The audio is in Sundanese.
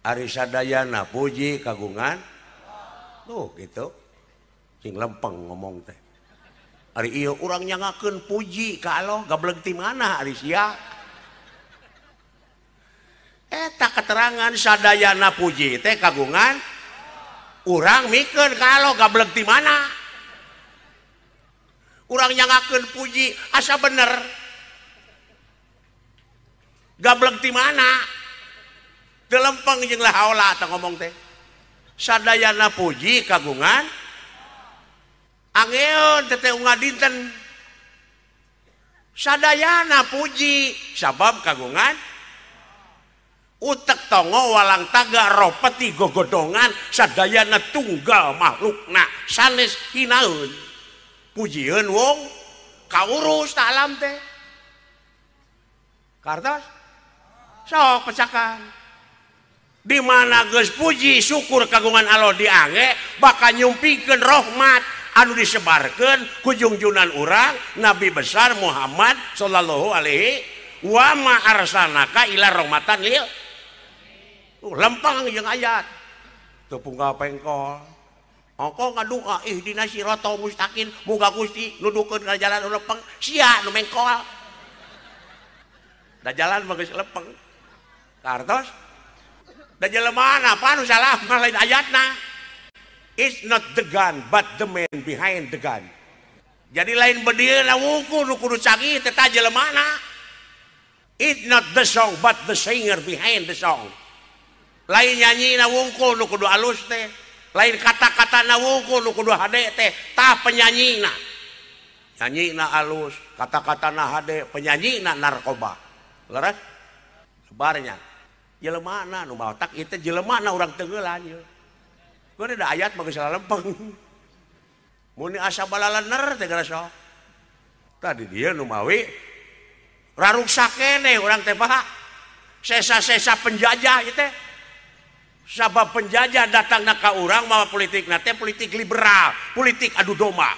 Ari sadayana puji kagungan tuh gitu sing lempeng ngomong teh. Ari ieu urang nyangakeun puji ka Allah gableg ti mana ari sia. Eta keterangan sadayana puji teh kagungan urang mikeun ka Allah gableg ti mana. Urang nyangakeun puji asa bener gableg ti mana. Teu lempeng jeung la haula tah ngomong teh. Sadayana puji kagungan angeun teh unga dinten. Sadayana puji sabab kagungan utek tongo walang taga roh peti gogodongan sadayana tunggal makhlukna sanes hinaeun. Pujieun wong kaurus ta alam teh. Kartos sok pecakan. Di mana geus puji syukur kagungan Allah diange bakal nyumpikeun rahmat anu disebarkeun ku jungjunan urang Nabi besar Muhammad sallallahu alaihi wa ma arsalnaka ila rahmatan lil. Lempang jeung ayat teu punggal pengkol. Ongko ngadua ihdina siratal mustaqim muga Gusti nudukeun ka jalan nu lempeng sia nu mengkol. Da jalan mah geus lempeng. Kartos da jelema apa nu salah mah lain ayatna. It's not the gun but the man behind the gun. Jadi lain bedieuna wungkul nu kudu canggih teh ta jelemana. It's not the song but the singer behind the song. Lain nyanyina wungkul nu kudu alus teh, lain kata-katana wungkul nu kudu hade teh, tah penyanyina. Nyanyina alus, kata-katana hade, penyanyina narkoba. Leres? Lebarnya. Jelemana nu batak ieu teh jelemana urang teugelan ieu. Geus da ayat mah geus lempeng. Mun asa balalener teh geus sok. Tadi dia nu mawi raruksa keneh urang teh Pak. Sesa-sesa penjajah ieu teh. Sabab penjajah datangna ka urang mawa politikna teh politik liberal, politik adu domba.